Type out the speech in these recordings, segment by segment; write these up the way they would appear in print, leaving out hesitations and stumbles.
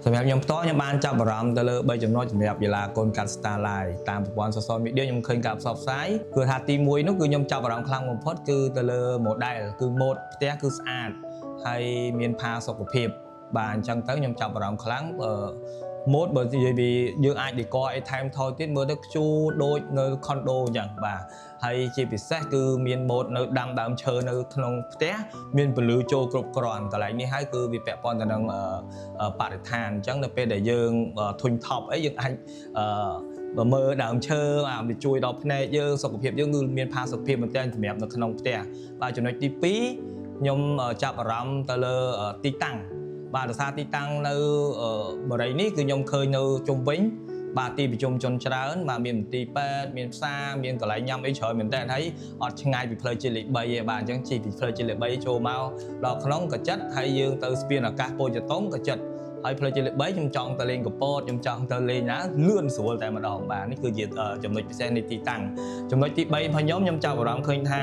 សម្រាប់ខ្ញុំផ្ទាល់ខ្ញុំបានចាប់អារម្មណ៍ទៅលើ3ចំណុចសម្រាប់វីឡាកូនកាត់ Starlight តាមប្រព័ន្ធ social media ខ្ញុំឃើញការផ្សព្វផ្សាយគឺថាទី1នោះគឺខ្ញុំចាប់អារម្មណ៍ខ្លាំងបំផុតគឺទៅលើ model គឺម៉ូដផ្ទះគឺស្អាតហើយមានផាសុកភាពបាទអញ្ចឹងទៅខ្ញុំចាប់អារម្មណ៍ខ្លាំងអឺម៉ូដបើនិយាយពីយើងអាច decor អីថែមថយទៀតមើលទៅខ្ជូដូចនៅ condo អញ្ចឹងបាទហើយជាពិសេសគឺមានម៉ូដនៅដាំដើមឈើនៅក្នុងផ្ទះមានពន្លឺចូលគ្រប់គ្រាន់កន្លែងនេះហើយគឺវាពាក់ព័ន្ធទៅនឹងបរិស្ថានអញ្ចឹងនៅពេលដែលយើងធុញថប់អីយើងអាចបើមើលដើមឈើអាវាជួយដល់ភ្នែកយើងសុខភាពយើងគឺមានផាសុកភាពមែនទែនសម្រាប់នៅក្នុងផ្ទះបាទចំណុចទី2ខ្ញុំចាប់អារម្មណ៍ទៅលើទីតាំងបាទដោយសារទីតាំងនៅបរិយនេះគឺខ្ញុំឃើញនៅជុំវិញបាទទីប្រជុំជនច្រើនបាទមានមន្ទីរពេទ្យមានផ្សារមានកន្លែងញ៉ាំអីច្រើនមែនទែនហើយអត់ឆ្ងាយពីផ្លូវជាតិលេខ3ទេបាទអញ្ចឹងជិះពីផ្លូវជាតិលេខ3ចូលមកដល់ក្នុងក៏ចិត្តហើយយើងទៅស្ពានអាកាសពោធិតុងក៏ចិត្តហើយផ្លូវជាតិលេខ3ខ្ញុំចង់ទៅលេងកពតខ្ញុំចង់ទៅលេងណាលឿនស្រួលតែម្ដងបាទនេះគឺជាចំណុចពិសេសនៃទីតាំងចំណុចទី3របស់ខ្ញុំខ្ញុំចាប់អារម្មណ៍ឃើញថា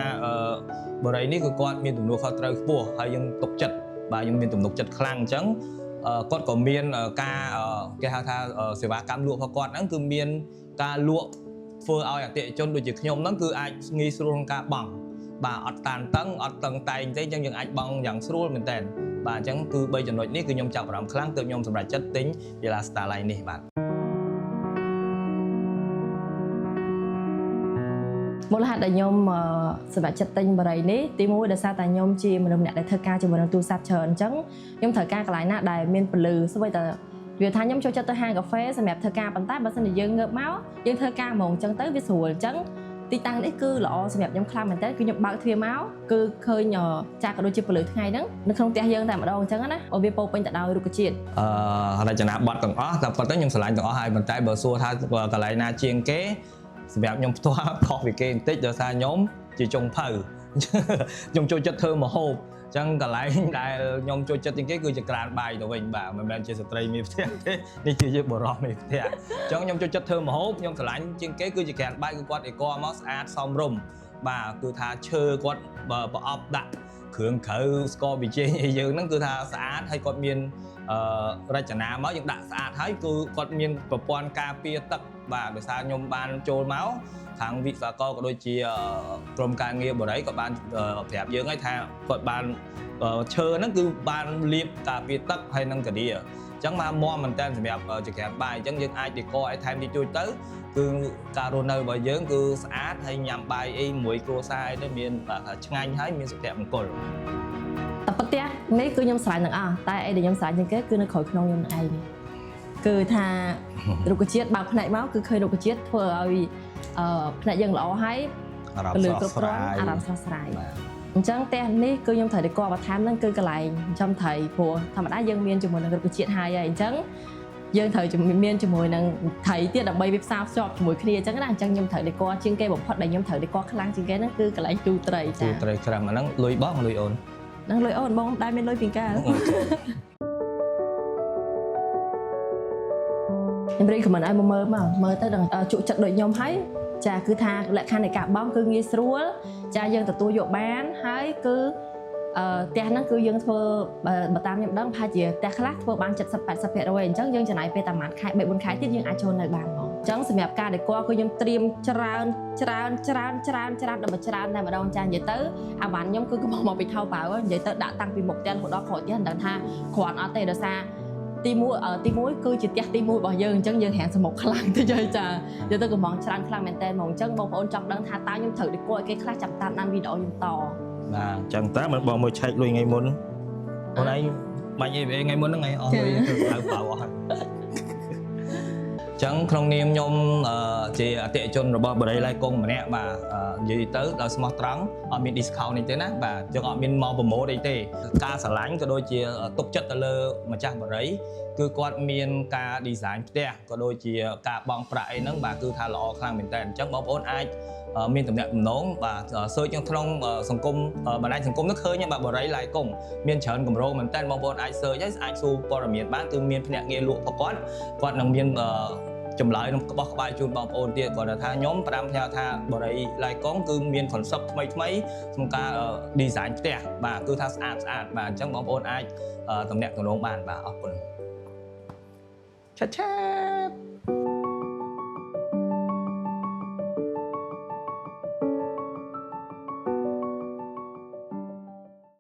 បរិយនេះគឺគាត់មានទំនួលខុសត្រូវខ្ពស់ហើយយើងទុកចិត្តបាទយើងមានទំនុកចិត្តខ្លាំងអញ្ចឹងគាត់ក៏មានការគេហៅថាសេវាកម្មលក់របស់គាត់ហ្នឹងគឺមានការលក់ធ្វើឲ្យអតិថិជនដូចជាខ្ញុំហ្នឹងគឺអាចងាយស្រួលក្នុងការបង់បាទអត់តានតឹងអត់តឹងតែងទេអញ្ចឹងយើងអាចបង់យ៉ាងស្រួលមែនតើបាទអញ្ចឹងគឺ3ចំណុចនេះគឺខ្ញុំចាប់អារម្មណ៍ខ្លាំងទើបខ្ញុំសម្រេចចិត្តទិញ Villa Starlight នេះបាទ មូលហេតុដែលខ្ញុំសម្រេចចិត្តទិញបរិយនេះទីមួយដោយសារតែខ្ញុំជាមនុស្សម្នាក់ដែលធ្វើការជាមួយនឹងទូរស័ព្ទច្រើនអញ្ចឹងខ្ញុំត្រូវការកន្លែងណាដែលមានពន្លឺស្វីតែវាថាខ្ញុំចូលចិត្តទៅហាងកាហ្វេសម្រាប់ធ្វើការប៉ុន្តែបើសិនជាយើងងើបមកយើងធ្វើការហ្មងអញ្ចឹងទៅវាស្រួលអញ្ចឹងទីតាំងនេះគឺល្អសម្រាប់ខ្ញុំខ្លាំងមែនទែនគឺខ្ញុំបើកទ្វារមកគឺឃើញចាក់ក៏ដូចជាពន្លឺថ្ងៃហ្នឹងនៅក្នុងផ្ទះយើងតែម្ដងអញ្ចឹងណាវាពោពេញទៅដោយរុក្ខជាតិ រចនាប័ទ្មទាំងអស់តែប៉ុន្តែខ្ញុំស្រឡាញ់ទាំងអស់ហើយប៉ុន្តែបើសួរថាកន្លែងណាជាងគេសម្រាប់ខ្ញុំផ្ទាល់ខុសពីគេបន្តិចដោយសារខ្ញុំជាចុងភៅខ្ញុំចូលចិត្តធ្វើម្ហូបអញ្ចឹងកន្លែងដែលខ្ញុំចូលចិត្តជាងគេគឺជាក្រានបាយទៅវិញបាទមិនមែនជាស្ត្រីមេផ្ទះទេនេះជាបុរសមេផ្ទះអញ្ចឹងខ្ញុំចូលចិត្តធ្វើម្ហូបខ្ញុំស្រឡាញ់ជាងគេគឺជាក្រានបាយគឺគាត់អេកមកស្អាតសមរម្យបាទគឺថាឈើគាត់ប្រអប់ដាក់គ្រឿងក្រៅស្ករប៊ីចេងអីយើងហ្នឹងគឺថាស្អាតហើយគាត់មាន រចនាមកយើងដាក់ស្អាតហើយគឺគាត់មានប្រព័ន្ធការពារទឹកបាទដោយសារខ្ញុំបានចូលមកខាងវិស្វករក៏ដូចជាក្រុមការងារបរិយក៏បានប្រាប់យើងហើយថាគាត់បានឈើហ្នឹងគឺបានលាបការពារទឹកហើយនឹងកាឌាអញ្ចឹងមកមមមែនតើសម្រាប់ចក្រានបាយអញ្ចឹងយើងអាច decor ឲ្យថែមតិចតួចទៅគឺការរស់នៅរបស់យើងគឺស្អាតហើយញ៉ាំបាយអីមួយគ្រួសារអីទៅមានឆ្ងាញ់ហើយមានសុភមង្គល តែផ្ទះនេះគឺខ្ញុំស្រឡាញ់ទាំងអស់តែអីដែលខ្ញុំស្រឡាញ់ជាងគេគឺនៅក្រោយខ្នងខ្ញុំនឹងឯងនេះគឺថារុក្ខជាតិបើកភ្នែកមកគឺឃើញរុក្ខជាតិធ្វើឲ្យភ្នែកយើងល្អហើយ អារម្ម ពន្លឺ ណ៍ស្រស់ គ្រប់គ្រាន់ ស្រាយ អារម្មណ៍ស្រស់ស្រាយ បាទ អញ្ចឹងផ្ទះនេះគឺខ្ញុំត្រូវតែគួរបន្ថែមហ្នឹងគឺកន្លែងចិញ្ចឹមត្រីព្រោះធម្មតាយើងមានជាមួយនឹងរុក្ខជាតិហើយហើយអញ្ចឹងយើងត្រូវមានជាមួយនឹងត្រីទៀតដើម្បីវាផ្សារភ្ជាប់ជាមួយគ្នាអញ្ចឹងណាអញ្ចឹងខ្ញុំត្រូវតែគួរជាងគេបំផុតដែលខ្ញុំត្រូវតែគួរខ្លាំងជាងគេហ្នឹងគឺកន្លែងទូត្រី ទូ ចា ត្រីក្រាំអាហ្នឹងលុយបងលុយអូន ហ្នឹងលុយអូនបងដែលមានលុយពីកាល ខ្ញុំ recommend ឲ្យមកមើលមកមើលទៅដល់ជក់ចិត្តដូចខ្ញុំហើយចាគឺថាលក្ខខណ្ឌនៃការបង់គឺងាយស្រួលចាយើងទទួលយកបានហើយគឺផ្ទះហ្នឹងគឺយើងធ្វើបើតាមខ្ញុំដឹងប្រហែលជាផ្ទះខ្លះធ្វើបាន70 80%អញ្ចឹងយើងចំណាយពេលតែប្រហែលខែ3 4ខែទៀតយើងអាចចូលនៅបានហ្មងអញ្ចឹងសម្រាប់ការដែលគាត់គឺខ្ញុំត្រៀមច្រើនច្រើនច្រើនច្រើនច្រើនដល់មកច្រើនតែម្ដងចានិយាយទៅអាវ៉ាន់ខ្ញុំគឺកំពុងមកពីថៅប៉ៅនិយាយទៅដាក់តាំងពីមុខផ្ទះរហូតដល់ក្រោយផ្ទះមិនដឹងថាគ្រាន់អត់ទេដោយសារ ទី1គឺជាផ្ទះទី1របស់យើងអញ្ចឹងយើងរាំងសមុកខ្លាំងតិចហើយចាយកទៅកំងច្រើនខ្លាំងមែនតើហ្មងអញ្ចឹងបងប្អូនចង់ដឹងថាតើខ្ញុំត្រូវដឹកឲ្យគេខ្លះចាំតាមដានវីដេអូខ្ញុំត បាទអញ្ចឹងតើមិនបងមួយឆែកលុយថ្ងៃមុនអូនឯងបាញ់អីថ្ងៃមុនហ្នឹងឯងអស់លុយទៅហៅប៉ៅអស់ហើយអញ្ចឹងក្នុងនាមខ្ញុំជាអតិថិជនរបស់បរិយឡៃកុងម្នាក់បាទនិយាយទៅដោយស្មោះត្រង់អត់មាន discount នេះទេណាបាទយើងអត់មានមក promote អីទេការស្រឡាញ់ក៏ដូចជាទុកចិត្តទៅលើម្ចាស់បរិយគឺគាត់មានការ design ផ្ទះក៏ដូចជាការបង់ប្រាក់អីហ្នឹងបាទគឺថាល្អខ្លាំងមែនតើអញ្ចឹងបងប្អូនអាចមានតំណែងតំណងបាទ search នៅក្នុងសង្គមបណ្ដាញសង្គមនោះឃើញបាទបរិយឡៃកុងមានច្រើនកម្រោងមែនតើបងប្អូនអាច search ហើយអាចសួរព័ត៌មានបានគឺមានភ្នាក់ងារលក់ប្រកបគាត់នឹងមានចម្លើយនឹងក្បោះក្បាយជូនបងប្អូនទៀតគាត់ថាខ្ញុំផ្ដាំផ្ញើថាបរិយឡៃកុងគឺមាន concept ថ្មីថ្មីក្នុងការ design ផ្ទះបាទគឺថាស្អាតស្អាតបាទអញ្ចឹងបងប្អូនអាចតំណែងតំណងបានបាទអរគុណ។ ឆាតឆាត។